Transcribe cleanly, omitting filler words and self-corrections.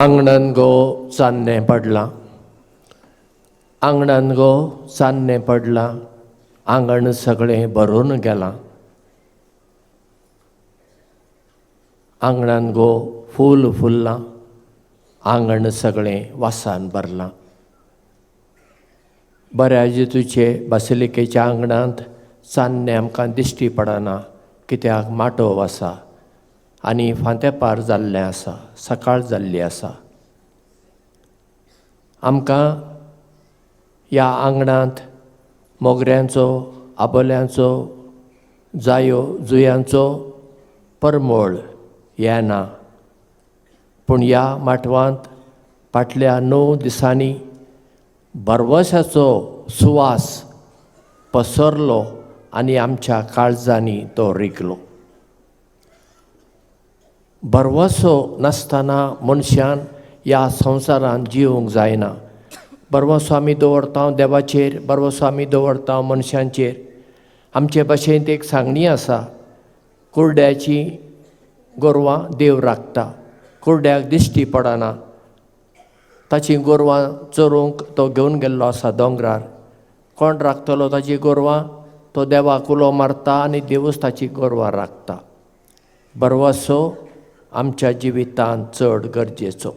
आंगणान गो चान्नें पडलां, आंगणान गो चान्नें पडलां, आंगण सगळें भरून गेलां. आंगणान गो फूल फुल्लां, आंगण सगळें वासान भरलां. बऱ्या जेजूचे बासिलिकेच्या आंगणांत चान्नें आमकां दिश्टी पडना, कित्याक माटोव आसा आनी फांतेपार जाल्लें आसा, सकाळ जाल्ली आसा. आमकां ह्या आंगणांत मोगऱ्यांचो, आबोल्यांचो, जायो जुयांचो परमळ येना, पूण ह्या माटवांत फाटल्या 9 दिसांनी भरवंशाचो सुवास पसरलो आनी आमच्या काळजांनी तो रिगलो. भरवंसो नासतना मनशान ह्या संवसारांत जिवंक जायना. भरवंसो आमी दवरता देवाचेर, भरवंसो आमी दवरता मनशांचेर. आमचे भाशेंत एक सांगणी आसा, कुरड्याची गोरवां देव राखता, कुरड्याक दिश्टी पडना. ताची गोरवां चरोवंक तो घेवन गेल्लो आसा दोंगरार. कोण राखतलो ताची गोरवां? तो देवाक उलो मारता आनी देवूच ताची गोरवां राखता. भरवंसो आमच्या जिवितांत चड गरजेचो.